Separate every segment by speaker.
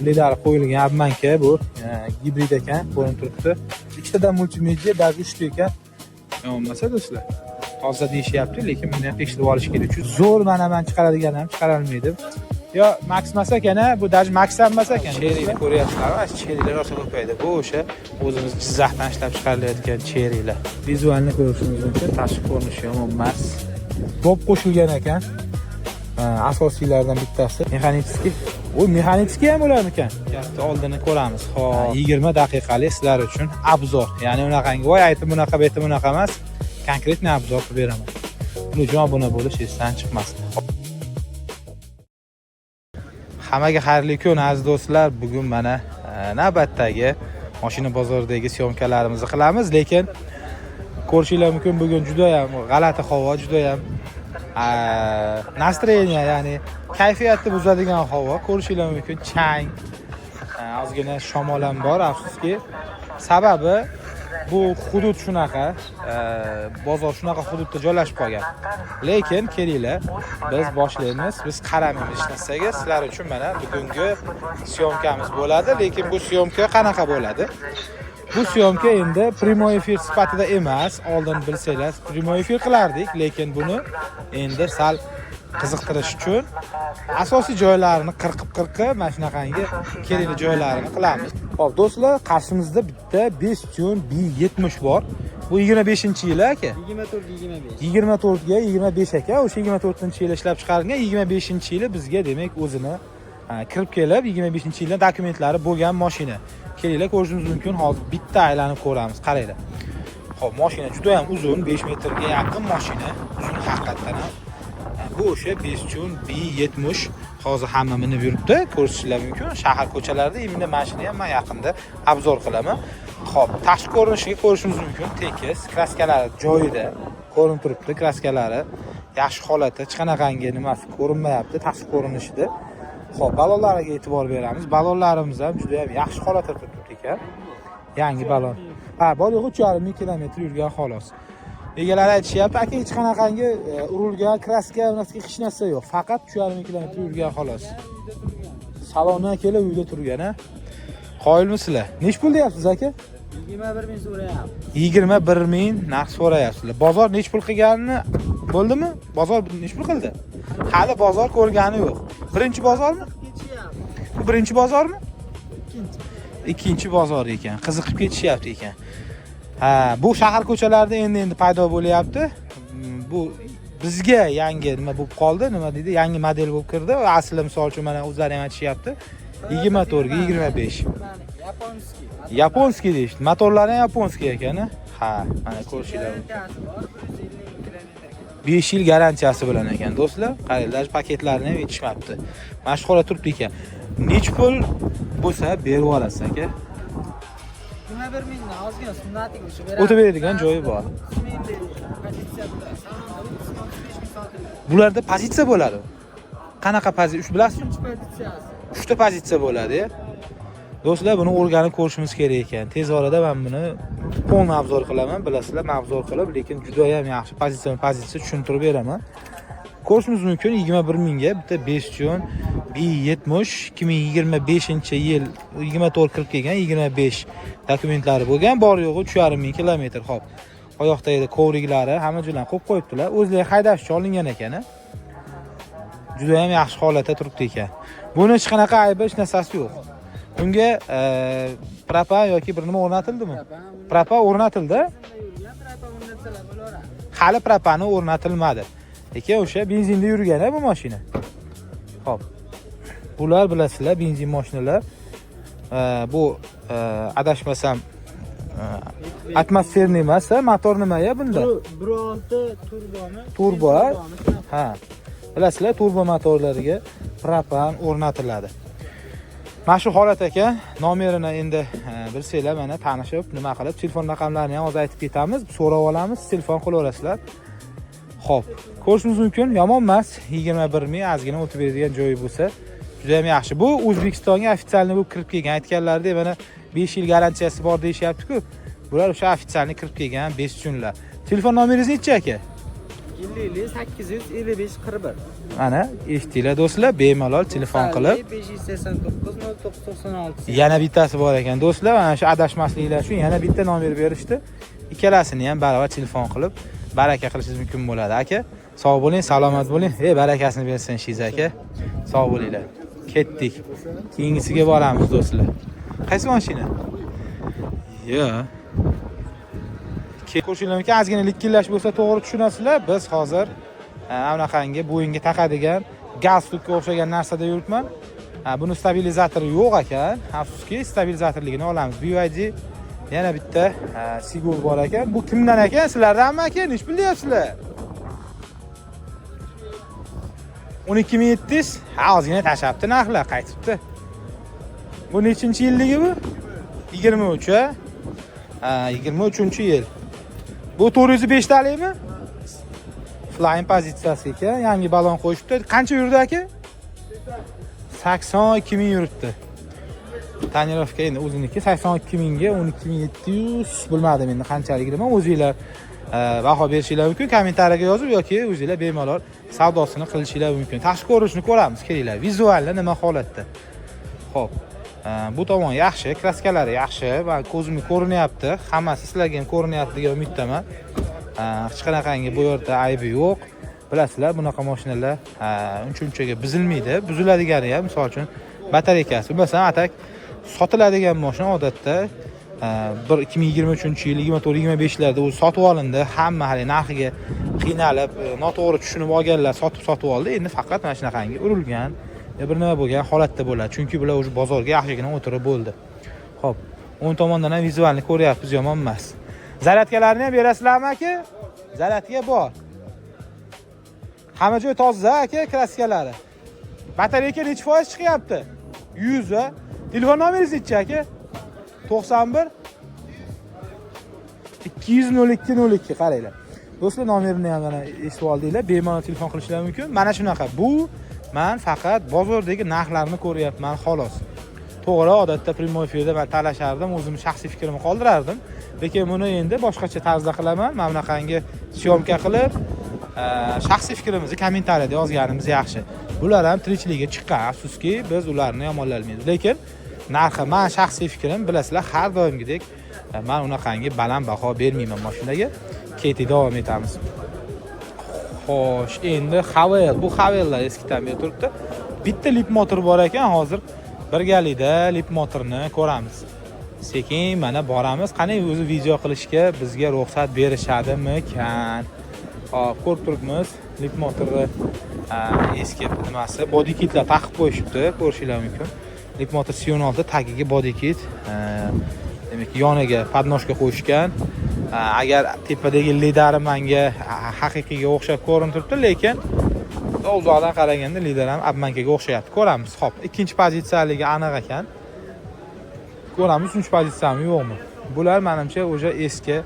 Speaker 1: Lidar qo'yilgan, обманка bu gibrid ekan, ko'rinib turibdi. Ikkitadan multimedia, даже uchta ekan. Yomon emas, do'stlar. Toza deyishyapti, lekin buni ham tekshirib olish kerak. Chunki zo'r mana man chiqaradigan ham chiqarolmaydi. Yo, Max emas ekan, a, bu даже Max ham emas ekan. Cheryni ko'ryapsizlar, Cherylar rosa ko'paydi. Bu o'sha o'zimiz Jizzaxdan ishlab chiqarilayotgan Cherylar. Vizualni ko'rishingiz mumkin, tashqi ko'rinishi yomon emas. Dob qo'shilgan ekan. Ha, asosiylardan bittasi. Механический. U механический ham bo'larmikan? Katta oldini ko'ramiz. Xo'p, 20 daqiqalik sizlar uchun обзор. Ya'ni unaqangi voy aytib bunaqa, bu aytib bunaqa emas. Конкретный обзор qilib beraman. Buning uchun obuna bo'lish esdan chiqmasin. Hammaga xayrli kun, aziz do'stlar. Bugun mana navbatdagi mashina bozoridagi съёмка larimizni qilamiz, lekin ko'rishinglar mumkin, bugun juda ham g'alati havo, juda ham настроение, ya'ni kayfiyatni buzadigan havo. Ko'rishinglar mumkin, chang, ozgina shamol ham bor, afsuski. Sababi bu hudud shunaqa, bozor shunaqa hududda joylashib qolgan. Lekin kelinglar, biz boshlaymiz, biz qaramaymiz hech narsaga. Sizlar uchun mana bugungi съёмка miz bo'ladi, lekin bu съёмка qanaqa bo'ladi? Bu съёмка endi прямой эфир sifatida emas, oldin bilsanglar прямой эфир qilardik, lekin buni endi sal qiziqtirish uchun asosiy joylarini qirqib qirqib mana shunaqangi kerakli joylarini qilamiz. Xo'p, do'stlar, qarshimizda bitta Bestune B70 bor. Bu 25-yili, aka.
Speaker 2: 24, 25.
Speaker 1: 24 ga 25 aka, o'sha 24-yili ishlab chiqarilgan, 25-yili bizga demak o'zini kirib kelib, 25-yildan dokumentlari bo'lgan mashina. Kelinglar, ko'rishingiz mumkin, hozir bitta aylanib ko'ramiz, qaranglar. Xo'p, mashina juda ham uzun, 5 metrga yaqin mashina, uzun haqiqatdan ham. Bu o'sha Bestune B70, hozir hamma minib yuribdi, ko'rishinglar mumkin shahar ko'chalarida. Именно mana shuni ham man yaqinda обзор qilaman. Xo'p, tashqi ko'rinishiga ko'rishimiz mumkin, tekis, краска lari joyida ko'rinib turibdi, краска lari yaxshi holatda, hech qanaqangi nimasi ko'rinmayapti tashqi ko'rinishida. Xo'p, balonlariga e'tibor beramiz. Balonlarimiz ham juda ham yaxshi holatda turibdi ekan. Yangi balon. Ha, bor yo'g'i 3,5 ming kilometr yurgan xolos. Egalari aytishyapti, aka, hech qanaqangi urilgan, краска, narsa, hech narsa yo'q. Faqat 3,5 ming kilometr yurgan xolos. Salondan kelib uyda turgan, ha. Qoyilmisizlar? Nech pul deyapsiz, aka?
Speaker 2: 21 ming so'rayapti.
Speaker 1: 21 ming narx so'rayapsizlar. Bozor nech pul qilganini bo'ldimi? Bozor nech pul qildi? Hali bozor ko'rgani yo'q. Birinchi bozormi?
Speaker 2: Ketishyapti.
Speaker 1: Bu birinchi bozormi?
Speaker 2: Ikkinchi.
Speaker 1: Ikkinchi bozor ekan. Qiziqib ketishyapti ekan. Ha, bu shahar ko'chalarida endi endi paydo bo'lyapti. Bu bizga yangi nima bo'lib qoldi, nima deydi, yangi model bo'lib kirdi. Asli misol uchun mana o'zlari ham aytishyapti. 24 ga 25.
Speaker 2: Японский.
Speaker 1: Японский deyishdi. Motorlari ham японский ekan, ha? Mana ko'rishinglar mumkin.
Speaker 2: Garantiyasi bor, 150 ming kilometrga.
Speaker 1: 5 yil garantiyasi bilan ekan, do'stlar. Qaranglar, даже paketlarini ham yetishmabdi. Mana shu holat turibdi ekan. Nech pul bo'lsa berib yuborasiz, aka?
Speaker 2: 21 mingdan ozgina sunnatiga o'sha beramiz.
Speaker 1: O'tib beradigan joyi bor.
Speaker 2: 30 minglik pozitsiya bo'ladi. Salonda 30 35 ming sotiladi.
Speaker 1: Bularda pozitsiya bo'ladi. Qanaqa pozitsiya? Uch bilasizmi?
Speaker 2: Uchinchi pozitsiyasi.
Speaker 1: Uchta pozitsiya bo'ladi. Do'stlar, buni o'rganib ko'rishimiz kerak ekan. Tez orada men buni полный обзор qilaman, bilasizlar, men обзор qilib, lekin juda ham yaxshi pozitsiya pozitsiya tushuntirib beraman. Ko'rishimiz mumkin, 21 mingga bitta Bestune B70, 2025-yil, 24 kirib kelgan, 25 dokumentlari bo'lgan, bor yo'g'i 3,5 ming kilometr. Xo'p. Oyoqdagi коврик lari hamma joylarni qo'yib qo'yibdilar. O'zlari haydash uchun olingan ekan. Juda ham yaxshi holatda turibdi ekan. Buni hech qanaqa aybi, hech narsasi yo'q. Bunga propan yoki bir nima o'rnatildimi? Propan o'rnatildi.
Speaker 2: Yurgan propan o'rnatsalar bo'laveradi.
Speaker 1: Hali propani o'rnatilmadi. Lekin o'sha benzinda yurgan bu mashina. Xo'p. Bular bilasizlar, benzin mashinalar. Bu adashmasam атмосферный emas, motor nima ya bunda?
Speaker 2: 1.6 turbomi?
Speaker 1: Turbo, ha? Bilasizlar, turbo motorlariga propan o'rnatiladi. Mana shu holat ekan. Nomerini endi bilsanglar, mana tanishib, nima qilib, telefon raqamlarini ham hozir aytib ketamiz, so'rab olamiz, telefon qilaverasizlar. Xo'p, ko'rishimiz mumkin, yomon emas. 21 ming, ozgina o'tib beradigan joyi bo'lsa, juda ham yaxshi. Bu O'zbekistonga официальный bo'lib kirib kelgan. Aytganlaridek, mana 5 yil garantiyasi bor deyishyapti-ku. Bular o'sha официальный kirib kelgan Bestunelar. Telefon nomeringiz nechi, aka?
Speaker 2: 52 855 41.
Speaker 1: Mana, eshitdinglar, do'stlar, bemalol telefon qilib.
Speaker 2: 589 09 96.
Speaker 1: Yana bittasi bor ekan, do'stlar. Mana shu adashmasliklar uchun yana bitta nomer berishdi. Ikkalasini ham baravar telefon qilib baraka qilishingiz mumkin bo'ladi. Aka, sog' bo'ling, salomat bo'ling. Ey, barakasini bersin ishingiz, aka. Sog' bo'linglar. Ketdik, keyingisiga boramiz, do'stlar. Qaysi mashina? Yo'q. Ko'rishinglar mumkin, ozgina likkillash bo'lsa, to'g'ri tushunasizlar. Biz hozir anaqangi bo'yinga taqadigan galstukka o'xshagan narsada yuribman. Ha, buni stabilizatori yo'q ekan, afsuski. Stabilizatorligini olamiz. BYD yana bitta Seagull bor ekan. Bu kimdan ekan, sizlardanmi, aka? Nechi pul deyapsizlar? 12 700. Ha, ozgina tashlabdi, narxlar qaytibdi. Bu nechinchi yilligi bu? 23, ha, 23-yil. Bu 405 talikmi? Flying pozitsiyasi ekan, yangi balon qo'yishibdi. Qancha yurdi, aka? 82 ming yuribdi. Тонировка endi o'ziniki. 82 mingga 12 700, bilmadim endi qanchaligini. Man o'zinglar baho berishinglar mumkin kommentariyaga yozib yoki o'zinglar bemalol savdosini qilishinglar mumkin. Tashqi ko'rinishini ko'ramiz, kelinglar. Визуально nima holatda? Ho'p, bu tomon yaxshi, краска lari yaxshi va ko'zimga ko'rinyapti hammasi, sizlarga ham ko'rinyapti degan umiddaman. Hech qanaqangi bu yerda aybi yo'q. Bilasizlar, bunaqa mashinalar uncha unchaga buzilmaydi. Buziladigani ham, misol uchun, batareykasi. Masalan, а так sotiladigan mashina odatda bir 2023-yil, 24, 25larda o'zi sotib olindi. Hamma haligi narxiga qiynalib, noto'g'ri tushunib olganlar sotib oldi. Endi faqat mana shunaqangi urilgan, bir nima bo'lgan holatda bo'ladi, chunki bular уже bozorga yaxshigina o'tirib bo'ldi. Ho'p, o'ng tomondan ham визуальный ko'ryapmiz, yomon emas. Зарядка larni ham berasizlarmi, aka? Зарядка bor, hamma joy toza, aka, краска lari. Batareyka nechi foiz chiqyapti? 100. A, telefon nomeringiz nechi, aka? 91 202 02. Qaranglar, do'stlar, nomerini ham mana eshitib oldinglar, bemalol telefon qilishlari mumkin. Mana shunaqa. Bu man faqat bozordagi narxlarni ko'ryapman, xolos. To'g'ri, odatda прямой efirda man talashardim, o'zimni shaxsiy fikrimni qoldirardim, lekin buni endi boshqacha tarzda qilaman. Mana bunaqangi съёмка qilib, shaxsiy fikrimizni kommentariyada yozganimiz yaxshi. Bular ham tirikchilikka chiqqan, afsuski, biz ularni yomonlolmaymiz, lekin narxi, man shaxsiy fikrim, bilasizlar, har doimgidek man unaqangi baland baho bermayman mashinaga. Ketdik, davom etamiz. Xo'sh, endi Haval. Bu Havellar eskidan beri turibdi. Bitta Leapmotor bor ekan, hozir birgalikda Leapmotorni ko'ramiz. Sekin mana boramiz. Qani, o'zi video qilishga bizga ruxsat berishadimikan? Hop, ko'rib turibmiz. Leapmotorni eski nimasi, body kitlar taqib qo'yishibdi, ko'rishinglar mumkin. Leapmotor C16 tagiga body kit, demak, yoniga подножка qo'yishgan. Agar tepadagi lidari manga haqiqiyga o'xshab ko'rinib turibdi, lekin uzoqdan qaraganda lider ham обманка ga o'xshayapti. Ko'ramiz. Xo'p, ikkinchi pozitsiyaligi aniq ekan. Ko'ramiz, uchinchi pozitsiyami, yo'qmi. Bular manimcha уже eski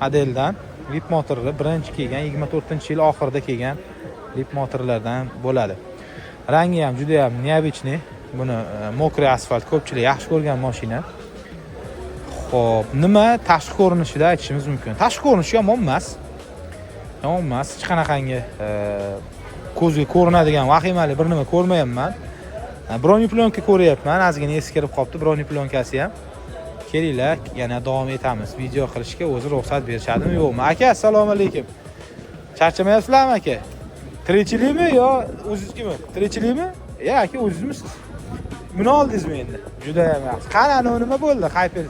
Speaker 1: modeldan, Leapmotorni birinchi kelgan, 24-yil oxirida kelgan Leapmotorlardan bo'ladi. Rangi ham juda ham необычный. Buni мокрый asfalt ko'pchilik yaxshi ko'rgan mashina. Xo'p, nima tashqi ko'rinishida aytishimiz mumkin? Tashqi ko'rinishi yomon emas. Yomon emas. Hech qanaqangi ko'zga ko'rinadigan vahimali bir nima ko'rmayapman. Бронеплёнка ko'ryapman, ozgina eskirib qolibdi бронеплёнка si ham. Kelinglar, yana davom etamiz. Video qilishga o'zi ruxsat berishadimi, yo'qmi? Aka, assalomu alaykum. Charchamayapsizlarmi, aka? Tirikchilikmi yo o'zingiznikimi? Tirikchilikmi? Ya, aka, o'zingizmisiz? Buni oldingizmi endi? Juda ham yaxshi. Qani, anavi nima bo'ldi? Hyper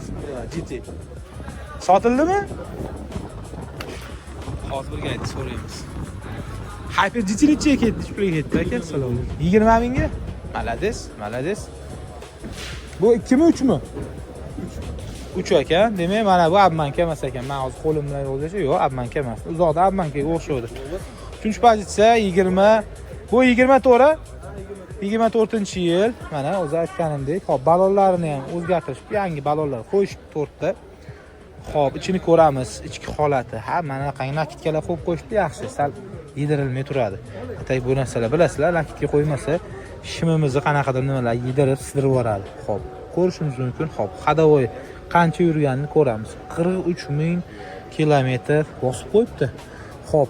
Speaker 1: GT. Sotildimi? Hozir birga so'raymiz. Hyper GT nechaga ketdi? Nechi pulga ketdi, aka? Assalomu alaykum. 20 mingga? Молодец, молодец. Bu 2 mi, 3 mi? 3 ekan. Demak, mana bu обманка emas ekan. Men hozir qo'lim bilan yo'qdasa, yo'q, обманка emas. Uzoqda обманка ga o'xshaydi. Uchinchi pozitsiya 20. Bu 24, 24-yil. Mana o'zi aytganimdek, hop, balonlarini ham o'zgartirishib, yangi balonlar qo'yishib to'rtta. Xo'p, ichini ko'ramiz, ichki holati. Ha, mana qanday накидка lar qo'yib qo'yishibdi, yaxshi, sal yedirilmay turadi. А так bu narsalar, bilasizlar, накидка qo'ymasa, shimimizni qanaqadir nimalar yedirib, sidirib yuboradi. Xo'p, ko'rishimiz mumkin. Xo'p, ходовой qancha yurganini ko'ramiz. 43 ming kilometr bosib qo'yibdi. Xo'p,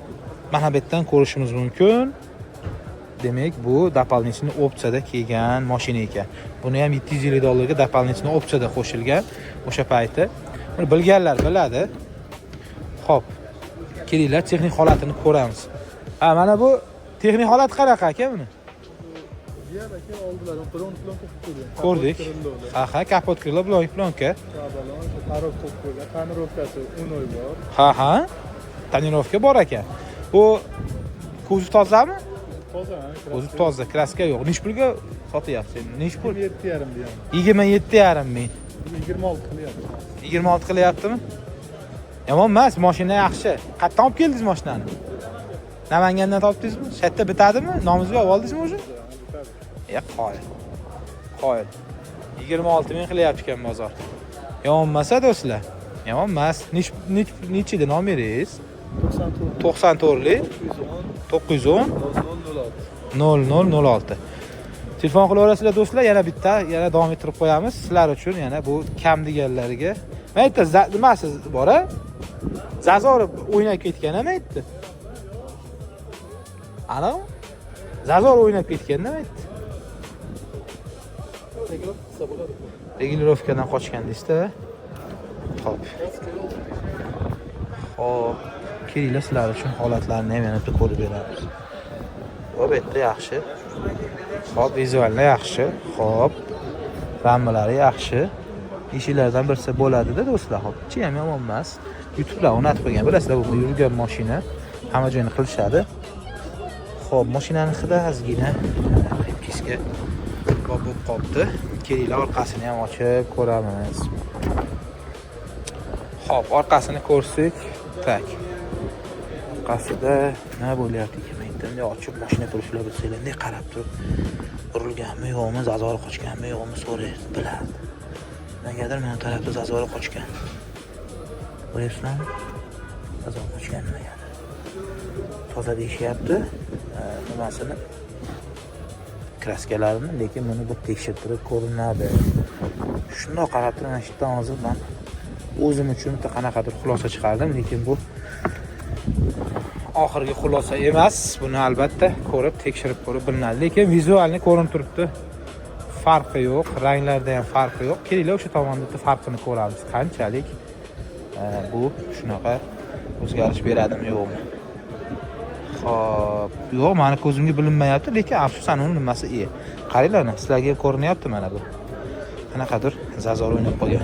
Speaker 1: Mana bu yerdan ko'rishimiz mumkin. Demak, bu дополнительный opsiyada kelgan mashina ekan. Buni ham 750 dollarga дополнительный opsiyada qo'shilgan o'sha payti. Buni bilganlar biladi. Xo'p, kelinglar, texnik holatini ko'ramiz. Ha, mana bu texnik holat qanaqa, aka, buni?
Speaker 3: Diğer aka oldilar, plon plonka qilib qo'ygan.
Speaker 1: Ko'rdik.
Speaker 3: Kapot.
Speaker 1: Ha, kapot, крыло, blok, plyonka.
Speaker 3: Balon, коробка qo'yib qo'ygan. Тонировка si 10 oy bor.
Speaker 1: Ha, тонировка bor ekan. Bu kuzov tozami?
Speaker 3: Toza, ha.
Speaker 1: O'zi toza, краска yo'q. Nechi pulga sotyapsiz endi? Nechi pul?
Speaker 3: 27,5 deyapti.
Speaker 1: 27,5 ming.
Speaker 3: 26 qilyapti.
Speaker 1: 26 qilyaptimi? Yomon emas, mashina yaxshi. Qayerdan olib keldingiz mashinani? Namangandan topdingizmi? Shu yerda bitadimi? Nomingizga olib oldingizmi уже? E, qoyil. Qoyil. 26 ming qilyapti ekan bozor. Yomon emas, do'stlar. Yomon emas. Nechi nomeringiz?
Speaker 3: 94.
Speaker 1: 94lik.
Speaker 3: 910.
Speaker 1: 910.
Speaker 3: 0006.
Speaker 1: 0006. Telefon qilaverasizlar, do'stlar, yana bitta, yana davom ettirib qo'yamiz. Sizlar uchun yana bu kam deganlariga. Mana yerda nimasi bor, a? Зазор i o'ynab ketgan, nima aytdi? Ana? Зазор o'ynab ketgan, nima aytdi?
Speaker 3: Qilsa bo'ladi.
Speaker 1: Регулировка dan qochgan deysizda. Xo'p. Xo'p, kelinglar, sizlar uchun holatlarini ham yana bitta ko'rib beramiz. Xo'p, bu yerda yaxshi. Xo'p, визуально yaxshi. Xo'p. Rammalari yaxshi. Eshiklardan birsa bo'ladida, do'stlar. Xo'p, ichi ham yomon emas. YouTube'lar o'rnatib qo'ygan. Bilasizlar, bu yurgan mashina hamma joyini qilishadi. Xo'p, mashinani hidi ozgina kiska bo'lib qolibdi. Kelinglar, orqasini ham ochib ko'ramiz. Xo'p, orqasini ko'rsak, так. Orqasida nima bo'lyapti ekan? Bunday ochib mashina turishlar bilsanglar, bunday qarab turib urilganmi yo'qmi, зазор i qochganmi yo'qmi so'raydi, biladi. Negadir mana tarafda зазор i qochgan. Ko'ryapsizlarmi? Зазор qochgan nimagadir. Toza deyishyapti, nimasini, краска larini, lekin buni bir tekshirtirib ko'rinadi. Shundoq qarab turib, mana shu yerdan hozir man o'zim uchun bitta qanaqadir xulosa chiqardim, lekin bu oxirgi xulosa emas. Buni albatta ko'rib, tekshirib ko'rib bilinadi. Lekin визуальный ko'rinib turibdi. Farqi yo'q, ranglarda ham farqi yo'q. Kelinglar, o'sha tomonda bitta farqini ko'ramiz. Qanchalik bu shunaqa o'zgarish beradimi, yo'qmi? Xo'p, yo'q, mani ko'zimga bilinmayapti, lekin afsus, ana uni nimasi e. Qaranglar, sizlarga ham ko'rinyapti mana bu. Qanaqadir зазор o'ynab qolgan.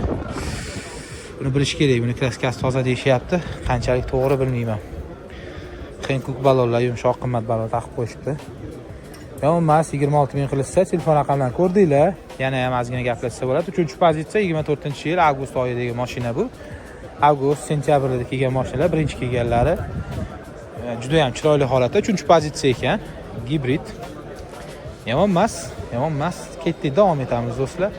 Speaker 1: Buni bilish kerak, buni краска si toza deyishyapti. Qanchalik to'g'ri bilmayman. Hankook balonlar, yumshoq, qimmat balon taqib qo'yishibdi. Yomon emas, 26 ming qilishsa, telefon raqamlarini ko'rdinglar. Yana ham ozgina gaplashsa bo'ladi. Uchinchi pozitsiya, 24-yil avgust oyidagi mashina bu. Avgust, sentyabrda kelgan mashinalar, birinchi kelganlari. Juda ham chiroyli holatda. Uchinchi pozitsiya ekan. Gibrid. Yomon emas, yomon emas. Ketdik, davom etamiz, do'stlar.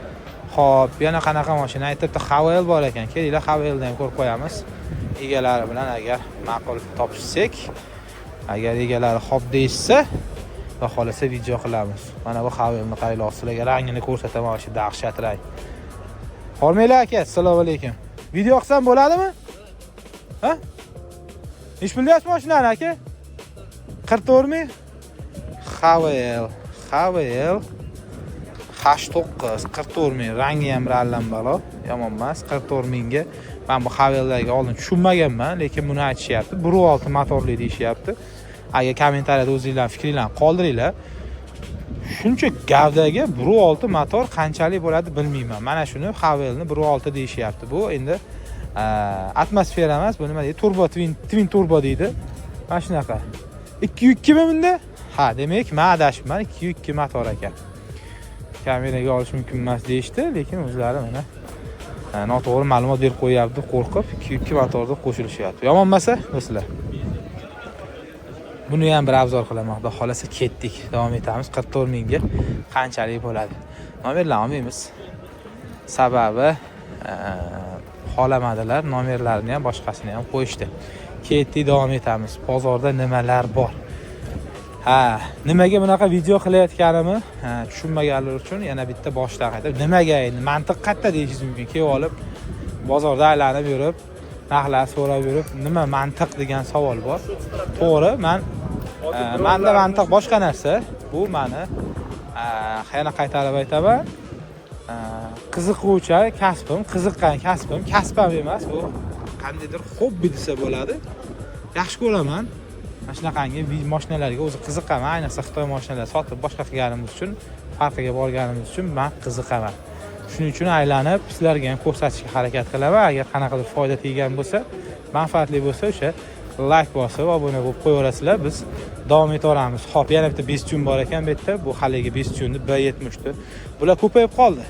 Speaker 1: Xo'p, yana qanaqa mashina? Aytibdi, Haval bor ekan. Kelinglar, Havelni ham ko'rib qo'yamiz. Egalari bilan agar ma'qul topishsak, agar egalari xo'p deyishsa, xudo xohlasa video qilamiz. Mana bu Havelni qaranglar, sizlarga rangini ko'rsataman, shu dahshat rang. Hormanglar, aka, assalomu alaykum. Video qilsam bo'ladimi? Ha? Nechi pul deyapsiz mashinani, aka? 44 ming? Havel, Havel H9 44 ming, rangi ham bir allanbalo, yomon emas, 44 mingga. Men bu Havellarga oldin tushunmaganman, lekin buni aytishyapti. 1.6 motorli deyishyapti. Agar kommentariyada o'zinglar fikringlarni qoldiringlar. Shuncha gavdaga 1.6 motor qanchalik bo'ladi, bilmayman. Mana shuni Havelni 1.6 deyishyapti. Bu endi atmosfera emas, bu nima deydi? Turbo, twin turbo deydi. Mana shunaqa. 2.2 mi bunda? Ha, demak, men adashibman, 2.2 motor ekan. Kameraga olish mumkin emas deyishdi, lekin o'zlari mana noto'g'ri ma'lumot berib qo'yyapti, qo'rqib 2.2 motorda qo'shilishyapti. Yomon emasa, do'stlar. Buni ham bir обзор qilaman, xudo xohlasa. Ketdik, davom etamiz. 44 mingga qanchalik bo'ladi? Nomerlarni olmaymiz. Sababi xohlamadilar, nomerlarini ham, boshqasini ham qo'yishdi. Ketdik, davom etamiz. Bozorda nimalar bor? Ha, nimaga bunaqa video qilayotganimni tushunmaganlar uchun yana bitta boshdan qaytib, nimaga endi mantiq qayerda deyishingiz mumkin. Kelib olib bozorda aylanib yurib, Narxlar so'rab yurib, nima mantiq degan savol bor. To'g'ri, man manda mantiq boshqa narsa. Bu mani yana qaytarib aytaman. Qiziquvchi kasbim, qiziqqan kasbim, kasb ham emas, bu qandaydir hobbi desa bo'ladi. Yaxshi ko'raman. Mana shunaqangi mashinalarga o'zi qiziqaman. Ayniqsa Xitoy mashinalari sotib boshqa qilganimiz uchun, farqiga borganimiz uchun men qiziqaman. Shuning uchun aylanib sizlarga ham ko'rsatishga harakat qilaman. Agar qanaqadir foyda tegan bo'lsa, manfaatli bo'lsa, o'sha like bosib, obuna bo'lib qo'yaverasizlar. Biz davom etaveramiz. Xo'p, yana bitta Bestune bor ekan bu yerda. Bu haligi Bestune B70 ni. Bular ko'payib qoldi.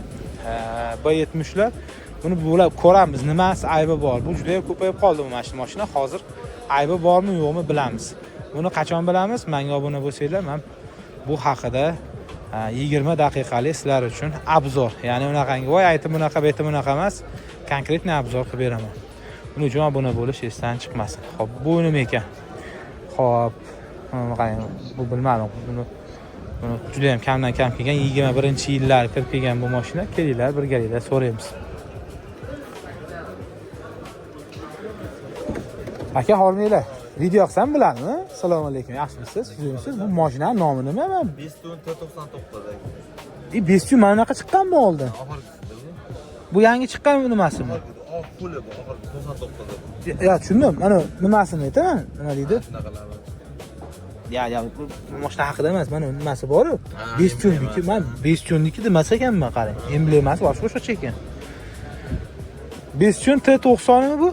Speaker 1: B70lar. Buni bular ko'ramiz, nimasi aybi bor. Bu juda ham ko'payib qoldi bu mana shu mashina. Hozir aybi bormi, yo'qmi bilamiz. Buni qachon bilamiz? Menga obuna bo'lsanglar, men bu haqida 20 daqiqalik sizlar uchun обзор, ya'ni unaqangi voy aytib bunaqa, bu yerda bunaqa emas, конкретный обзор qilib beraman. Buning uchun obuna bo'lish esdan chiqmasin. Xo'p, bu nima ekan? Xo'p, mana qarang, bu bilmadim, buni juda ham kamdan kam kelgan, 21-yillar kirib kelgan bu mashina. Kelinglar, birgalikda so'raymiz. Aka, hormanglar. Video qilsam bo'ladimi? Assalomu alaykum, yaxshimisiz? Tuzukmisiz? Bu mashinani nomi nima? Man
Speaker 4: Bestune T99.
Speaker 1: Bestune mana bunaqa chiqqanmi oldin?
Speaker 4: Oxirgisi bu.
Speaker 1: Bu yangi chiqqan nimasimi?
Speaker 4: Oq puli bu, oxirgi 99.
Speaker 1: Ya tushundim. Mana nimasini aytaman? Nima deydi?
Speaker 4: Shunaqalar.
Speaker 1: Ya, bu mashina haqida emas, mana nimasi bor-u?
Speaker 4: Ha,
Speaker 1: Bestuneniki,
Speaker 4: emblemasi.
Speaker 1: Man Bestuneniki demas ekanman, qarang. Emblemasi boshqacha ekan. Bestune T90 mi bu?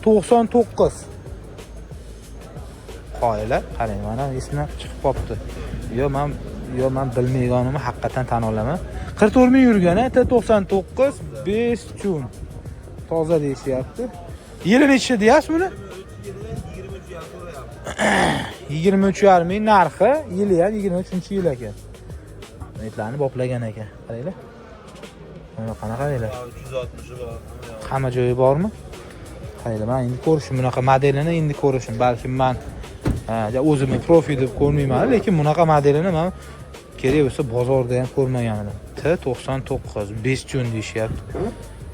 Speaker 4: 99.
Speaker 1: 99. Qoyila, qarang, mana esimdan chiqib qolibdi. Yo, man bilmayganimni haqiqatan tan olaman. 44 ming yurgan, T99 Bestune. Toza deyishyapti. Yili nechi deyapsiz buni? 23,5 ming narxi, yili ham 23-yil ekan. Metlarni boplagan ekan. Qaranglar. Mana qanaqa qaranglar.
Speaker 4: 360 bor.
Speaker 1: Hamma joyi bormi? Qaranglar, men endi ko'rishim bunaqa modelini endi ko'rishim. Balkim men o'zimni profi deb ko'rmayman, lekin bunaqa modelini men kerak bo'lsa bozorda ham ko'rmagan edim. T99 Bestune deyishyapti.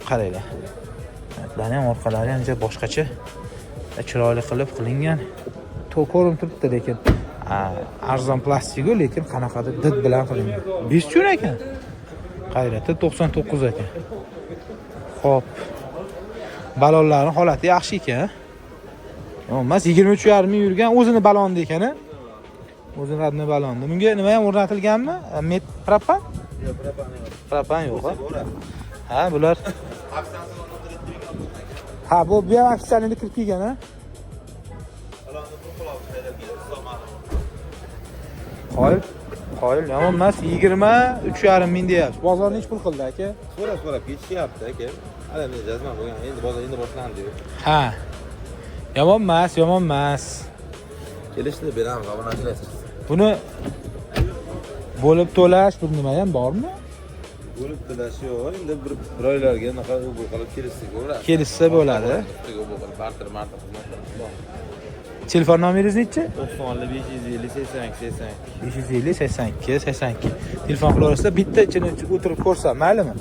Speaker 1: Qaranglar. Metlarni ham orqalari ham juda boshqacha chiroyli qilib qilingan. Ko'rinib turibdi, lekin arzon plastiku, lekin qanaqadir did bilan qilingan. Bestune ekan. Qaranglar, T99 ekan. Xo'p. Balonlarning holati yaxshi ekan. Emas, 23,5 ming yurgan, o'zini balonda ekan, a? O'zini родной balonda. Bunga nima ham o'rnatilganmi? Met propan?
Speaker 4: Yo'q, propan yo'q.
Speaker 1: Propan yo'q, ha? Ha, bular. Ha, bu ham официальный kirib kelgan, ha?
Speaker 4: Balonni bir quloq haydab keldi, hisobmadi.
Speaker 1: Qoyil. Qoyil, yomon emas, 23,5 ming deyapsiz. Bozor nechi pul qildi, aka?
Speaker 4: So'rab so'rab ketishyapti aka. Hali men jazman bo'lgan, endi bozor endi boshlandi-yu.
Speaker 1: Ha. Yomon emas, yomon emas.
Speaker 4: Kelishdi, beramiz, obunachilar.
Speaker 1: Buni bo'lib to'lash bir nima ham bormi?
Speaker 4: Bo'lib to'lash yo'q, endi bir oylarga anaqa u bu qilib kelishsak bo'ladi.
Speaker 1: Kelishsa bo'ladi.
Speaker 4: Ustiga bu qilib barter marter xizmatlar bor.
Speaker 1: Telefon nomeringiz nechi?
Speaker 4: 90 550 82 82.
Speaker 1: 550 82 82. Telefon qilaverasizlar, bitta ichini o'tirib ko'rsam, maylimi?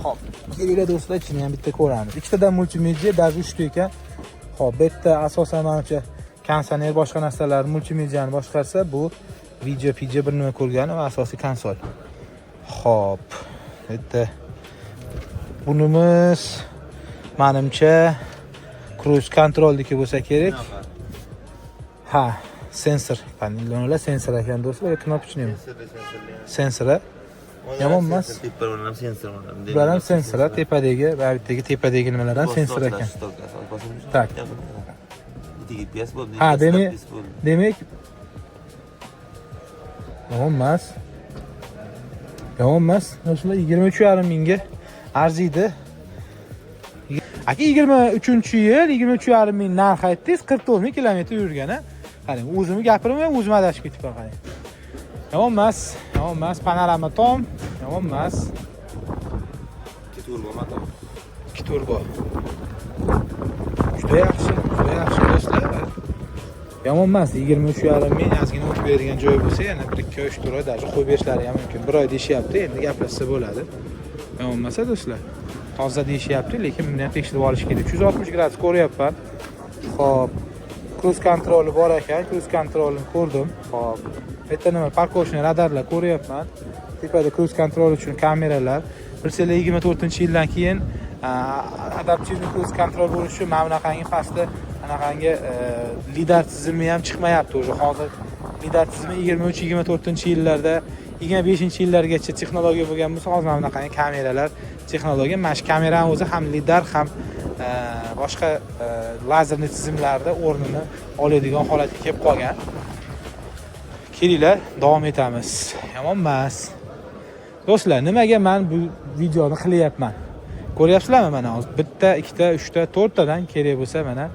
Speaker 1: Xo'p, kelinglar do'stlar, ichini ham bitta ko'ramiz. Ikkitadan multimedia, даже uchta ekan. Xo'p, bu yerda asosan manimcha konditsioner boshqa narsalar, multimediani boshqarsa, bu video, pija bir nima ko'rgani va asosiy konsol. Xo'p, bu yerda bunimiz manimcha cruise controlniki bo'lsa kerak. Ha, sensor. Panellar sensor ekan do'stlar, кнопочный mi? Sensor. Yomon emas.
Speaker 4: Tepa ham sensor mana.
Speaker 1: Bular ham sensor, tepadagi, va bittagi tepadagi nimalar ham sensor ekan. Так.
Speaker 4: Bo'ldi.
Speaker 1: Ha, demak yomon emas. Yomon emas. Do'stlar, 23,5 mingga arziydi. Aka, 23-yil 23,5 ming narx aytdingiz, 44 ming kilometr yurgan, a? Qarang, o'zimni gapirmay, o'zim adashib ketibman, qarang. Yomon emas, yomon emas, panorama tom, yomon emas.
Speaker 4: Ikki turbo motor.
Speaker 1: 2 turbo. Juda yaxshi, juda yaxshi do'stlar. Yomon emas, 23,5 ming ozgina o'tib beradigan joyi bo'lsa, yana 1 2 3 4 oy даже qo'yib berishlari ham mumkin. Bir oy deyishyapti, endi gaplashsa bo'ladi. Yomon emas do'stlar. Toza deyishyapti, lekin buni ham tekshirib olish kerak. 360 gradus ko'ryapman. Xo'p, круиз контроль i bor ekan, круиз контроль ini ko'rdim. Xo'p, bu yerda nima, парковочный radarlar ko'ryapman. Tepada круиз контроль uchun kameralar. Bilsanglar, 24-yildan keyin адаптивный круиз контроль bo'lishi uchun mana bunaqangi pastda anaqangi lidar tizimi ham chiqmayapti уже. Hozir lidar tizimi 23, 24 yillarda, 25 yillargacha texnologiya bo'lgan bo'lsa, hozir mana bunaqangi kameralar texnologiya. Mana shu kamerani o'zi ham lidar, ham boshqa lazerli tizimlarda o'rnini oladigan holatga kelib qolgan. Kelinglar, davom etamiz. Yomon emas. Do'stlar, nimaga man bu videoni qilyapman? Ko'ryapsizlarmi, mana hozir bitta, ikkita, uchta, to'rttadan kerak bo'lsa, mana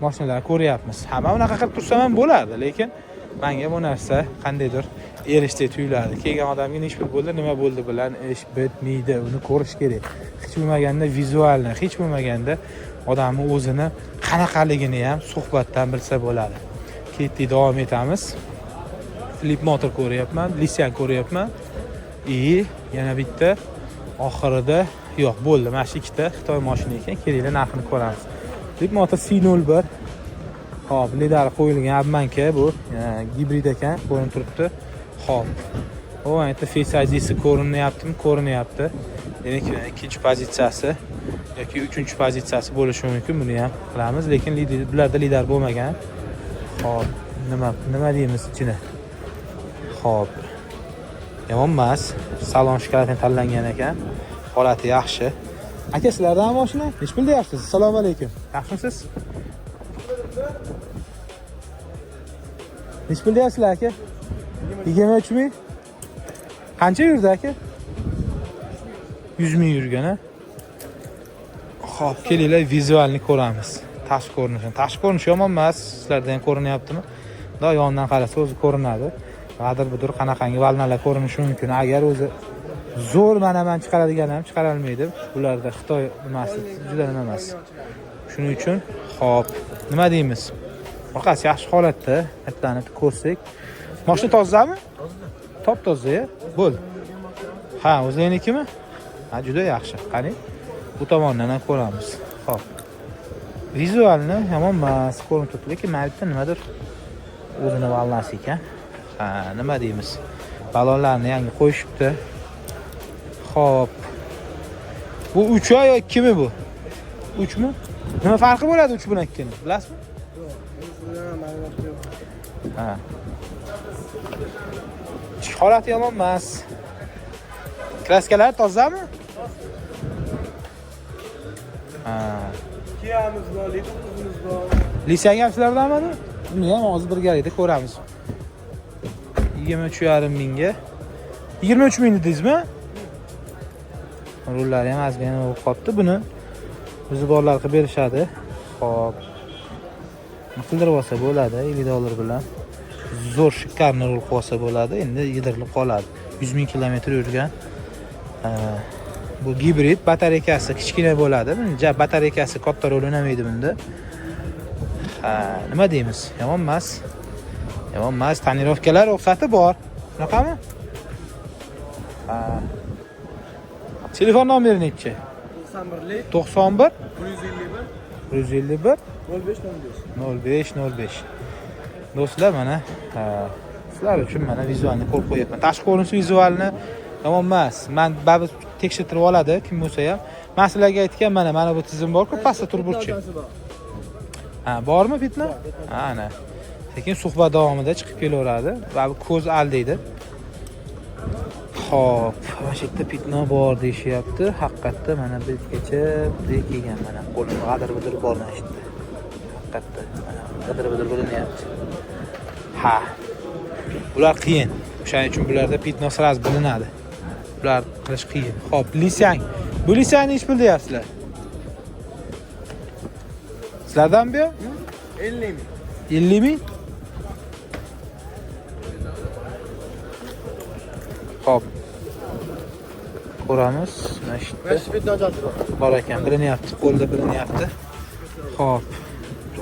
Speaker 1: mashinalarni ko'ryapmiz. Ha, man unaqa qilib tursam ham bo'lardi, lekin manga bu narsa qandaydir erishdek tuyuladi. Kelgan odamga nechi pul bo'ldi, nima bo'ldi bilan ish bitmaydi, uni ko'rish kerak. Hech bo'lmaganda визуально, hech bo'lmaganda odamni o'zini qanaqaligini ham suhbatdan bilsa bo'ladi. Ketdik, davom etamiz. Leapmotor ko'ryapman, Lixiang ko'ryapman. И yana bitta oxirida, yo'q, bo'ldi, mana shu ikkita Xitoy mashina ekan. Kelinglar, narxini ko'ramiz. Leapmotor C01. Xo'p, lidar qo'yilgan, обманка bu, gibrid ekan, ko'rinib turibdi. Xo'p. O, yerda Face ID'si ko'rinyaptimi? Ko'rinyapti. Demak, ikkinchi pozitsiyasi yoki uchinchi pozitsiyasi bo'lishi mumkin. Buni ham qilamiz, lekin bularda lidar bo'lmagan. Xo'p, nima deymiz ichini? Xo'p. Yomon emas. Salon shokoladni tanlangan ekan. Holati yaxshi. Aka, sizlardan mashina? Nechi pul deyapsiz? Assalomu alaykum. Yaxshimisiz? Nechi pul deyapsizlar, aka? 23 ming. Qancha yurdi, aka? 100 ming yurgan, a? Xo'p, kelinglar, визуальный ko'ramiz. Tashqi ko'rinishini. Tashqi ko'rinishi yomon emas. Sizlarda ham ko'rinyaptimi? Bundoq yondan qarasa o'zi ko'rinadi. G'adir budur qanaqangi волна lar ko'rinishi mumkin. Agar o'zi zo'r mana chiqaradigan ham chiqarolmaydi. Bularda Xitoy nimasi juda nima emas. Shuning uchun, xo'p, nima deymiz? Orqasi yaxshi holatda, aytlanib ko'rsak. Mashina tozami? Top toza, bo'ldi. Ha, o'zingnikimi? Ha, juda yaxshi. Qani? Bu tomondan ham ko'ramiz. Xo'p. Визуально yomon emas, ko'rinib turibdi, lekin mana bitta nimadir o'zini волна si ekan. Ha, nima deymiz? Balonlarni yangi qo'yishibdi. Xo'p. Bu 3 yo 2 mi bu? 3 mi? Nima farqi bo'ladi 3 bilan 2 ni? Bilasizmi?
Speaker 2: Yo'q, ma'lumot yo'q.
Speaker 1: Ha. Ichki holati yomon emas. Краска lar tozami? Ha.
Speaker 3: Kia'miz bor, Lexus'imiz bor.
Speaker 1: Lixiang ham sizlardanmi? Buni ham hozir birgalikda ko'ramiz. 23,5 mingga. 23 ming dedingizmi? Rullari ham ozgina bo'lib qolibdi. Buni o'zi borlar qilib berishadi. Xo'p. Qildirib olsa bo'ladi 50 dollar bilan. Zo'r, шикарный rul qilib olsa bo'ladi. Endi yedirilib qoladi. 100 ming kilometr yurgan. Bu gibrid, batareykasi kichkina bo'ladi. Buni ja batareykasi katta rol o'ynamaydi bunda. Ha, nima deymiz? Yomon emas. Yomon emas. Тонировка lar ruxsati bor. Shunaqami? Ha. Telefon nomeri nechi?
Speaker 3: 91lik
Speaker 1: 91
Speaker 3: 151
Speaker 1: 151
Speaker 3: 05 05.
Speaker 1: 05 05. Do'stlar, mana, ha, sizlar uchun mana визуальный ko'rib qo'yapman. Tashqi ko'rinishi визуальный yomon emas. Man baribir tekshirtirib oladi kim bo'lsa ham. Man sizlarga aytgan, mana bu tizim bor-ku, pastda turburchi. Ha, bormi пятно? Ha, ana. Lekin suhbat davomida chiqib kelaveradi va bu ko'z aldaydi. Xo'p, mana shu yerda пятно bor deyishyapti. Haqiqatda mana bu yergacha bunday kelgan, mana qo'lim g'adir-budir bor mana shu yerda. Haqiqatda mana g'adir-budir bilinyapti. Ha. Bular qiyin. O'shaning uchun bularda пятно сразу bilinadi. Bular qilish qiyin. Xo'p, Lixiang. Bu Lixiangni nechi pul deyapsizlar? Sizlardan bu?
Speaker 3: 50 ming.
Speaker 1: 50 ming? Xo'p. Ko'ramiz. Mana shu yerda
Speaker 3: Mana shu пятно bor.
Speaker 1: Bor ekan, bilinyapti, qo'lda bilinyapti. Xo'p.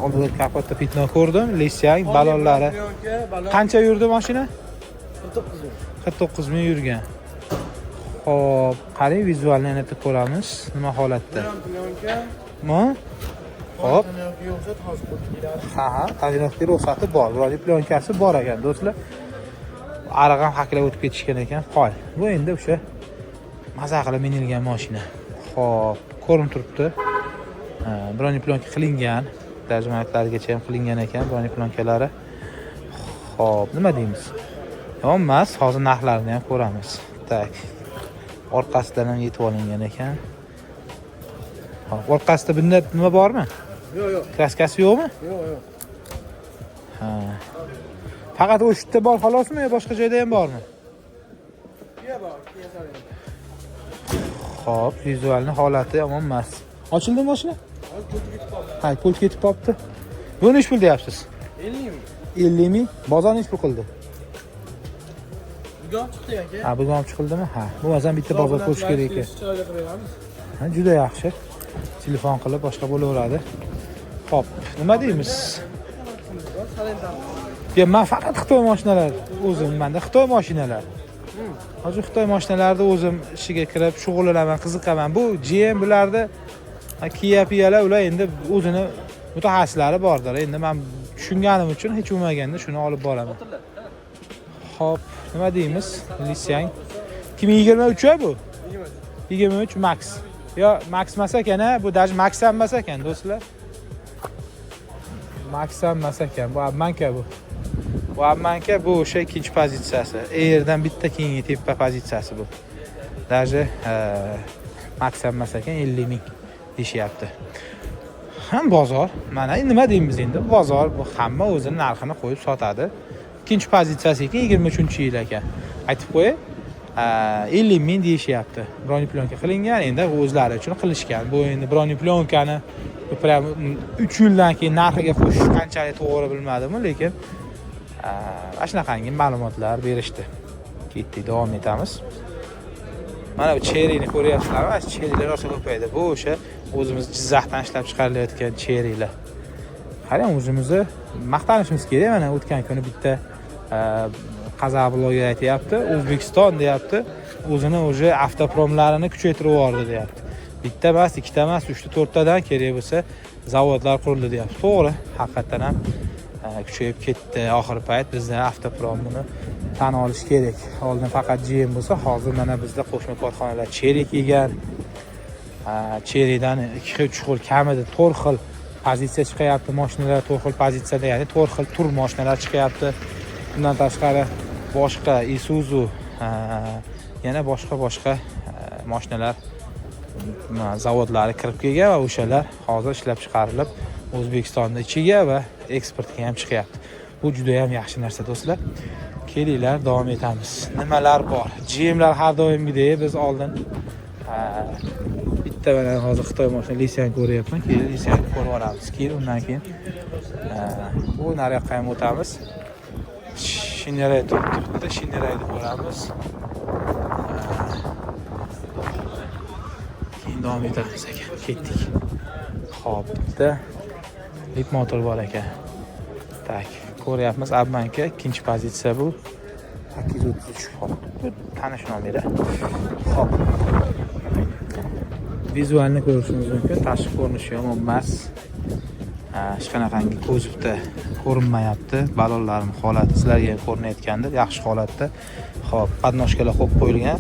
Speaker 1: Oldida kapotda пятно ko'rdim. Lixiang balonlari.
Speaker 3: Balon.
Speaker 1: Qancha yurdi mashina?
Speaker 3: 49 ming.
Speaker 1: 49 ming yurgan. Xo'p, qarang, визуальный yana bitta ko'ramiz, nima holatda.
Speaker 3: Plyonka.
Speaker 1: Ma? Xo'p.
Speaker 3: Plyonka ruxsat hozir qo'yib keladi.
Speaker 1: Ha, тонировка ruxsati bor. Бронеплёнка si bor ekan, do'stlar. Ariq ham haklab o'tib ketishgan ekan. Qoy. Bu endi o'sha maza qilib minilgan mashina. Xo'p, ko'rinib turibdi. Бронеплёнка qilingan. Dajmatlarigacha ham qilingan ekan бронеплёнка lari. Xo'p, nima deymiz? Yomon emas, hozir narxlarini ham ko'ramiz. Так. Orqasidan ham yetib olingan ekan. Xo'p, orqasida bunda nima bormi?
Speaker 3: Yo'q, yo'q.
Speaker 1: Краска si yo'qmi?
Speaker 3: Yo'q, yo'q.
Speaker 1: Ha. Faqat o'sha yerda bor xolosmi yo boshqa joyda ham bormi?
Speaker 3: Kia bor, Kia Sorento.
Speaker 1: Xo'p, визуальный holati yomon emas. Ochildimi mashina?
Speaker 3: Hozir pulti ketib qoldi.
Speaker 1: Ha, pult ketib qolibdi. Buni nechi pul deyapsiz?
Speaker 3: 50 ming.
Speaker 1: 50 ming. Bozor nechi pul qildi?
Speaker 3: Bugun chiqdi aka.
Speaker 1: Ha, bugun olib chiqildimi? Ha, bo'lmasam bitta bozor ko'rish kerak ekan.
Speaker 3: Chiroyli qilib beramiz.
Speaker 1: Ha, juda yaxshi. Telefon qilib boshqa bo'laveradi. Xo'p, nima deymiz?
Speaker 3: Sorento.
Speaker 1: Ya, men faqat Xitoy mashinalar o'zim, menda Xitoy mashinalar. Hozir Xitoy mashinalarida o'zim ishiga kirib shug'ullanaman, qiziqaman. Bu GM bularni Kia Pialar, ular endi o'zini mutaxassislari bordir. Endi men tushunganim uchun hech bo'lmaganda shuni olib boraman. Xo'p, nima deymiz? Lixiang 2023 bu. 23 Max. Yo, Max emas ekan, a, bu даже Max ham emas ekan, do'stlar. Max ham emas ekan, bu обманка bu. Bu обманка, bu o'sha ikkinchi pozitsiyasi. Airdan bitta keyingi tepa pozitsiyasi bu. Даже Max ham emas ekan, 50 ming deyishyapti. Ham bozor. Mana nima deymiz endi? Bozor bu, hamma o'zini narxini qo'yib sotadi. Ikkinchi pozitsiyasi ekan, 23-yil ekan. Aytib qo'yay. 50 ming deyishyapti. Бронеплёнка qilingan, endi o'zlari uchun qilishgan. Bu endi бронеплёнка ni prям 3 yildan keyin narxiga qo'shish qanchalik to'g'ri bilmadim, lekin mana shunaqangi ma'lumotlar berishdi. Ketdik, davom etamiz. Mana bu Cheryni ko'ryapsizlarmi? Mana shu Cherylar rosa ko'paydi. Bu o'sha o'zimiz Jizzaxdan ishlab chiqarilayotgan Cherylar. Qarang, o'zimizni maqtanishimiz kerak. Mana o'tgan kuni bitta qozoq bloger aytyapti, O'zbekiston deyapti, o'zini уже автопром larini kuchaytirib yubordi deyapti. Bitta emas, ikkita emas, uchta, to'rttadan kerak bo'lsa zavodlar qurildi deyapti. To'g'ri, haqiqatdan ham kuchayib ketdi oxirgi payt bizda автопром ini tan olish kerak. Oldin faqat GM bo'lsa, hozir mana bizda qo'shma korxonalar Chery kelgan. Cherydan ikki xil, uch xil, kamida to'rt xil pozitsiya chiqyapti mashinalar, to'rt xil pozitsiyada, ya'ni to'rt xil tur mashinalar chiqyapti. Undan tashqari boshqa Isuzu, yana boshqa boshqa mashinalar zavodlari kirib kelgan va o'shalar hozir ishlab chiqarilib O'zbekistonni ichiga va eksportga ham chiqyapti. Bu juda ham yaxshi narsa, do'stlar. Kelinglar, davom etamiz. Nimalar bor? GMlar har doimgidek biz oldin bitta mana hozir Xitoy mashina Lixiang ko'ryapman. Keyin Lixiangni ko'rib olamiz. Keyin undan keyin bu nariyoqqa ham o'tamiz. Shineray turibdi, Shinerayni ko'ramiz. Keyin davom etamiz aka. Ketdik. Xo'p, bitta Leapmotor bor ekan. Так, ko'ryapmiz, обманка, ikkinchi pozitsiya bu. 833. Xo'p, bu tanish nomeri. Xo'p. Визуальный ko'rishimiz mumkin. Tashqi ko'rinishi yomon emas. Hech qanaqangi kuzovda ko'rinmayapti. Balonlarning holati sizlarga ham ko'rinayotgandir, yaxshi holatda. Xo'p, подножка lar qo'yib qo'yilgan.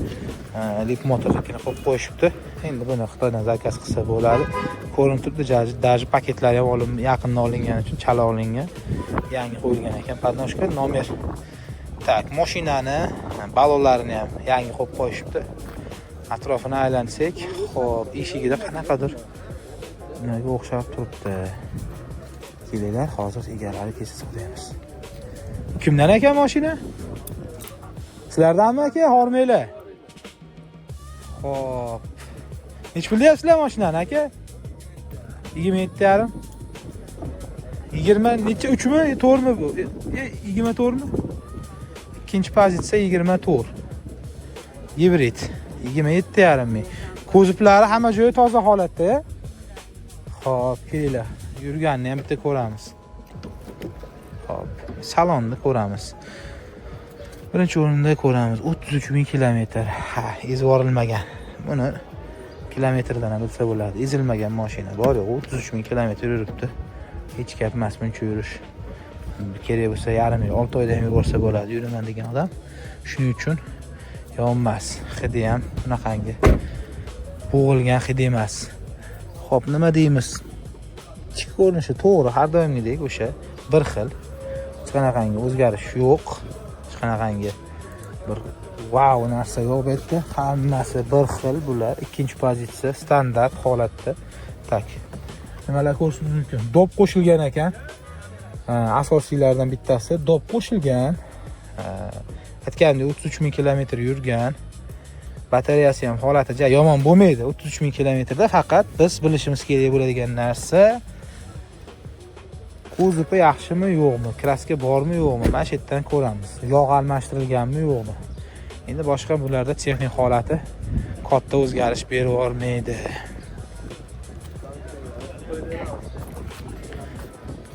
Speaker 1: Leapmotornikini qo'yib qo'yishibdi. Endi buni Xitoydan заказ qilsa bo'ladi. Ko'rinib turibdi, даже paketlari ham olim, yaqinda olingani uchun chala olingan. Yangi qo'yilgan ekan подножка, nomer. Так, mashinani balonlarini ham yangi qo'yib qo'yishibdi. Atrofini aylansak, xo'p, eshigida qanaqadir nimaga o'xshab turibdi. Kelinglar, hozir egalari kelsa so'raymiz. Kimdan ekan mashina? Sizlardanmi aka, hormanglar? Xo'p. Nechi pul deyapsizlar mashinani aka? 27,5. 20 necha, 3mi, 4mi bu? 24mi? Ikkinchi pozitsiya 24. Gibrid 27,5 ming. Kuzovlari hamma joyi toza holatda. Xo'p, kelinglar. Yurganini ham bitta ko'ramiz. Xo'p, salonni ko'ramiz. Birinchi o'rinda ko'ramiz 33 ming kilometr. Ha, ezvorilmagan. Buni kilometrdan ham bilsa bo'ladi. Ezilmagan mashina bor yo'q 33 ming kilometr yuribdi. Hech gap emas buncha yurish. Kerak bo'lsa yarim yil, 6 oyda ham yursa bo'ladi yuraman degan odam. Shuning uchun yonmas. Hidi ham bunaqangi bo'g'ilgan hid emas. Xo'p, nima deymiz? Ichki ko'rinishi to'g'ri, har doimgidek o'sha bir xil. Hech qanaqangi o'zgarish yo'q. Hech qanaqangi bir vau narsa yo'q bu yerda. Hammasi bir xil bular. Ikkinchi pozitsiya standart holatda. Так. Nimalar ko'rishimiz mumkin? Доп qo'shilgan ekan. Ha, asosiylardan bittasi доп qo'shilgan. Ha, aytganimdek 33 ming kilometr yurgan. Batareyasi ham holati ja yomon bo'lmaydi. 33 ming kilometrda faqat biz bilishimiz kerak bo'ladigan narsa kuzovi yaxshimi yo'qmi, краска bormi yo'qmi, mana shu yerdan ko'ramiz. Yog' almashtirilganmi yo'qmi. Endi boshqa bularda texnik holati katta o'zgarish berib yubormaydi.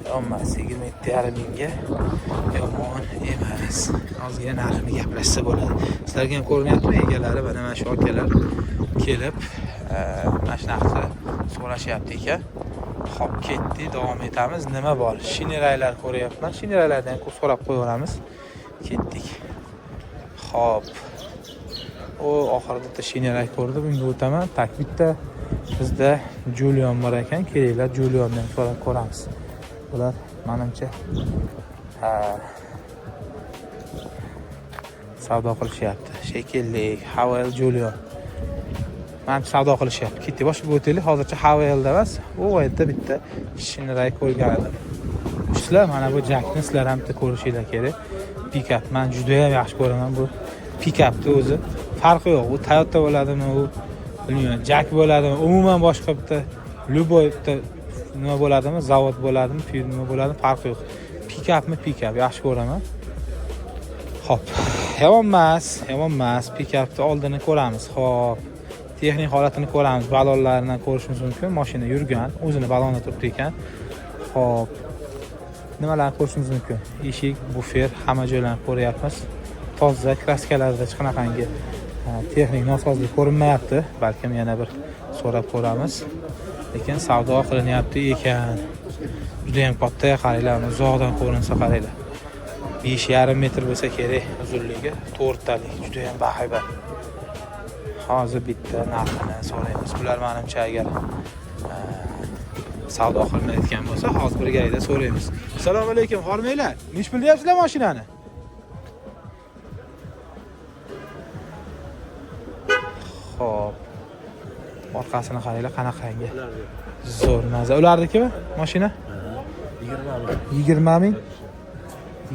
Speaker 1: Yonmas 27,5 mingga yomon emas. Ozgina narxini gaplashsa bo'ladi. Sizlarga ham ko'rinyaptimi egalari mana shu akalar kelib, mana shu narxni so'rashyapti ekan. Xo'p, ketdik, davom etamiz. Nima bor? Shineraylar ko'ryapman. Shineraylardan ham so'rab qo'yaveramiz. Ketdik. Xo'p. O oxirida bitta Shineray ko'rdim, unga o'taman. Так, bitta bizda Julian bor ekan. Kelinglar, Juliandan so'rab ko'ramiz. Bular menimcha savdo qilishyapti. Shekilli Haval Julian. Manimcha savdo qilishyapti. Ketdik, boshqa o'taylik. Hozircha Havelda emas, u yerda bitta Shineray ko'rgan edim. Sizlar mana bu Jackni sizlar ham bitta ko'rishinglar kerak. Pikap men juda ham yaxshi ko'raman bu pikapni o'zi. Farqi yo'q. U Toyota bo'ladimi, u bilmayman, Jack bo'ladimi, umuman boshqa bitta любой bitta nima bo'ladimi, zavod bo'ladimi, firma bo'ladimi, farqi yo'q. Pikapmi, pikap yaxshi ko'raman. Xo'p, yomon emas, yomon emas. Pikapni oldini ko'ramiz. Xo'p, texnik holatini ko'ramiz. Balonlarini ko'rishimiz mumkin. Mashina yurgan, o'zini balonida turibdi ekan. Xo'p, nimalarni ko'rishimiz mumkin? Eshik, bufer, hamma joylarni ko'ryapmiz. Toza, краска larda hech qanaqangi texnik nosozlik ko'rinmayapti. Balkim yana bir so'rab ko'ramiz. Lekin savdo qilinyapti ekan. Juda ham katta, qaranglar, uni uzoqdan ko'rinsa qaranglar. 5,5 metr bo'lsa kerak uzunligi, to'rttalik, juda ham bahaybat. Hozir bitta narxini so'raymiz. Bular menimcha agar savdo qilinayotgan bo'lsa, hozir birgalikda so'raymiz. Assalomu alaykum, hormanglar. Nech pul deyapsizlar mashinani? Xo'p. Orqasini qaranglar qanaqangi. Zo'r maza. Ularnikimi mashina? 20 ming.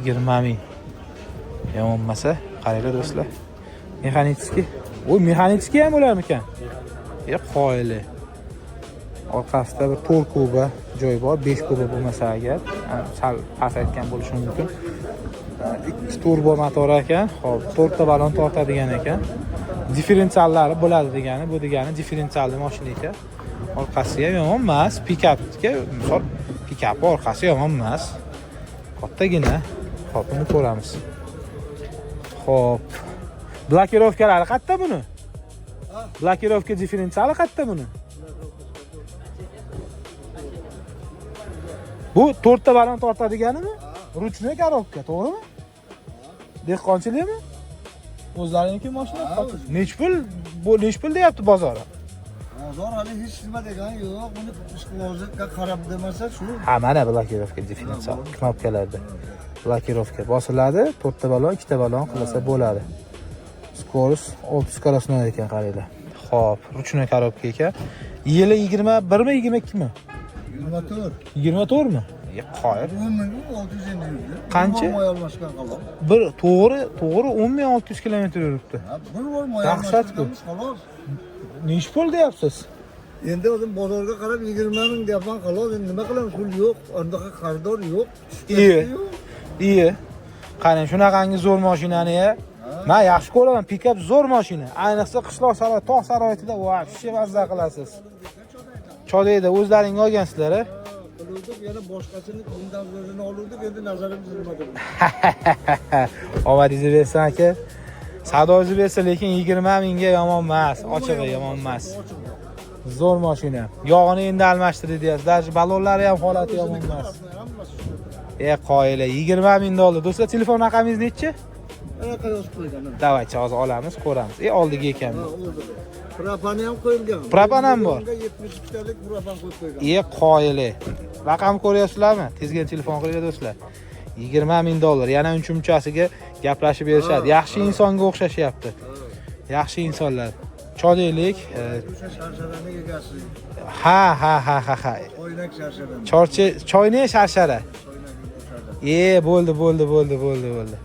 Speaker 1: 20 ming. Yomon bo'lmasa, qaranglar do'stlar. Механический. O, механический ham bo'larmikan? Qoyili. Orqasida bir 4 куба joy bor, 5 куба bo'lmasa agar, sal pasaytgan bo'lishi mumkin. 2 turbo motor ekan. Xo'p, 4 ta balon tortadigan ekan. Differensiallari bo'ladi degani, bu degani differensialli mashina ekan. Orqasi ham yomon emas, pikapga, misol, pikap orqasi yomon emas. Kattagina. Xo'p, buni ko'ramiz. Xo'p. Блокировка lari qayerda buni? Блокировка differensiali qayerda buni? Bu 4 ta balon tortadiganimi? Ручной коробка, to'g'rimi? Dehqonchilikmi? O'zlariniki mashina? Nech pul? Bu nech pul deyapti bozori?
Speaker 5: Bozor hali hech nima degani yo'q. Buni ishqibozlikka qarab demasa shu.
Speaker 1: Ha, mana блокировка differensial knopkalarda. Блокировка bosiladi, 4 ta balon, 2 ta balon qilsa bo'ladi. Скорость 6 скоростной ekan, qaranglar. Xo'p, ручной коробка ekan. Yili 21 mi, 22 mi?
Speaker 5: 24.
Speaker 1: 24 mi? Qoyil.
Speaker 5: 10 650 yurdi.
Speaker 1: Qancha?
Speaker 5: Bir bor moy almashgan xolos.
Speaker 1: Bir to'g'ri, to'g'ri 10 600 kilometr yuribdi.
Speaker 5: Ha, bir bor moy
Speaker 1: Dahshat-ku.
Speaker 5: almashganmiz xolos.
Speaker 1: Nech pul deyapsiz?
Speaker 5: Endi o'zim bozorga qarab 20 ming deyapman xolos. Endi nima qilamiz? Pul yo'q, undaqa qarzdor yo'q.
Speaker 1: Iye. Iye. Qarang, shunaqangi zo'r mashinani ya. Men yaxshi ko'raman, pikap zo'r mashina. Ayniqsa qishloq sharoit, tog' sharoitida вообще mazza qilasiz. Chodayda o'zlaring olgansizlar, a?
Speaker 5: Qiluvdik, yana boshqasini bundan o'zini oluvdik, endi nazarimiz nimada.
Speaker 1: Omadingizni bersin, aka. Savdoyingizni bersin, lekin 20 mingga yomon emas, ochig'i yomon emas. Zo'r mashina. Yog'ini endi almashtirdi deyapsiz. Даже balonlari ham holati yomon emas.
Speaker 5: Hammasi shu.
Speaker 1: E, qoyili, 20 ming dollar. Do'stlar, telefon raqamingiz nechi?
Speaker 5: Anaqa yozib qo'ygan. Ha.
Speaker 1: Давайте hozir olamiz, ko'ramiz. E, oldiga ekan.
Speaker 5: Ha, oldida. Propani ham qo'yilgan.
Speaker 1: Propan ham bor.
Speaker 5: Unga 72 talik propan qo'yib qo'ygan.
Speaker 1: E, qoyili. Raqam ko'ryapsizlarmi? Tezgina telefon qilinglar, do'stlar. 20 ming dollar. Yana uncha-munchasiga gaplashib berishadi. Yaxshi insonga o'xshashyapti. Yaxshi insonlar. Chodiylik.
Speaker 5: O'sha sharsharani egasi.
Speaker 1: Ha, ha, ha, ha, ha.
Speaker 5: Oynak sharsharani.
Speaker 1: Chorchi, choyni sharshara.
Speaker 5: Choynakni bo'shadi.
Speaker 1: E, bo'ldi, bo'ldi, bo'ldi, bo'ldi, bo'ldi.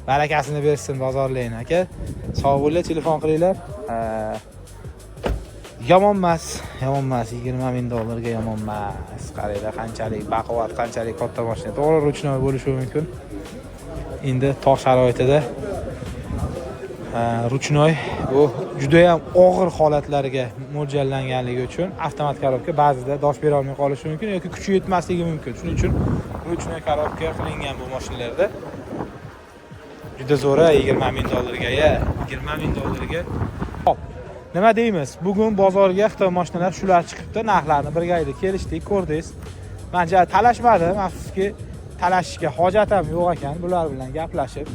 Speaker 1: Barakasini bersin bozorlayni, aka. Sog' bo'linglar, telefon qilinglar. Yomon emas, yomon emas, 20 ming dollarga yomon emas. Qaranglar, qanchalik baquvvat, qanchalik katta mashina. To'g'ri, ручной bo'lishi mumkin. Endi tog' sharoitida ручной bu juda ham og'ir holatlarga mo'ljallanganligi uchun avtomat korobka ba'zida dosh bera olmay qolishi mumkin yoki kuchi yetmasligi mumkin. Shuning uchun ручной korobka qilingan bu mashinalarda. Juda zo'r, 20 ming dollarga, ya, 20 ming dollarga. Hop. Nima deymiz? Bugun bozorga Xitoy mashinalar shular chiqibdi, narxlarni birgalikda kelishdik, ko'rdingiz. Men ja talashmadim, afsuski talashishga hojat ham yo'q ekan. Bular bilan gaplashib,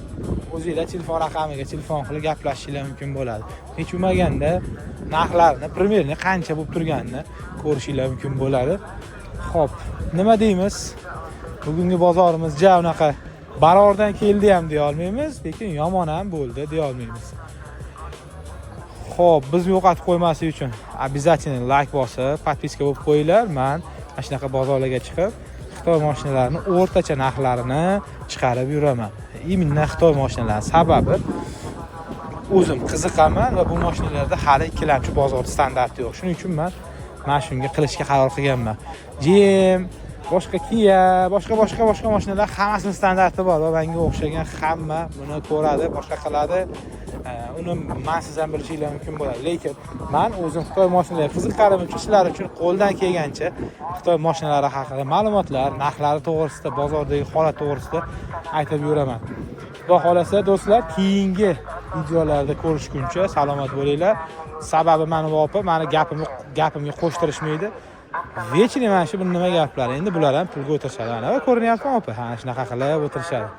Speaker 1: o'zinglar telefon raqamiga telefon qilib gaplashishinglar mumkin bo'ladi. Hech bo'lmaganda narxlarni примерно qancha bo'lib turganini ko'rishinglar mumkin bo'ladi. Xo'p, nima deymiz? Bugungi bozorimiz ja unaqa barordan keldi ham deya olmaymiz, lekin yomon ham bo'ldi deya olmaymiz. Xo'p, bizni yo'qotib qo'ymaslik uchun обязательно like bosib, подписка bo'lib qo'yinglar. Men mana shunaqa bozorlarga chiqib, Xitoy mashinalarini o'rtacha narxlarini chiqarib yuraman. Именно Xitoy mashinalari, sababi o'zim qiziqaman va bu mashinalarda hali ikkilamchi bozor standarti yo'q. Shuning uchun men mana shunga qilishga qaror qilganman. GM, boshqa Kia, boshqa boshqa boshqa mashinalar hammasini standarti bor va menga o'xshagan hamma buni ko'radi, boshqa qiladi. Uni mansiz ham bilishinglar mumkin bo'ladi. Lekin men o'zim Xitoy mashinalariga qiziqqanim uchun sizlar uchun qo'ldan kelgancha Xitoy mashinalari haqida ma'lumotlar, narxlari to'g'risida, bozordagi holat to'g'risida aytib yuraman. Xudo xohlasa, do'stlar, keyingi videolarda ko'rishguncha salomat bo'linglar. Sababi mani opa mani gapimga qo'shtirishmaydi. Вечно mana shu bu nima gaplar. Endi bular ham pulga o'tirishadi. Mana ko'rinyaptimi opa? Ha, shunaqa qilib o'tirishadi.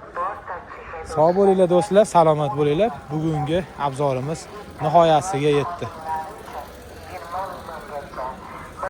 Speaker 1: Sog' bo'linglar, do'stlar, salomat bo'linglar. Bugungi обзор imiz nihoyasiga yetdi.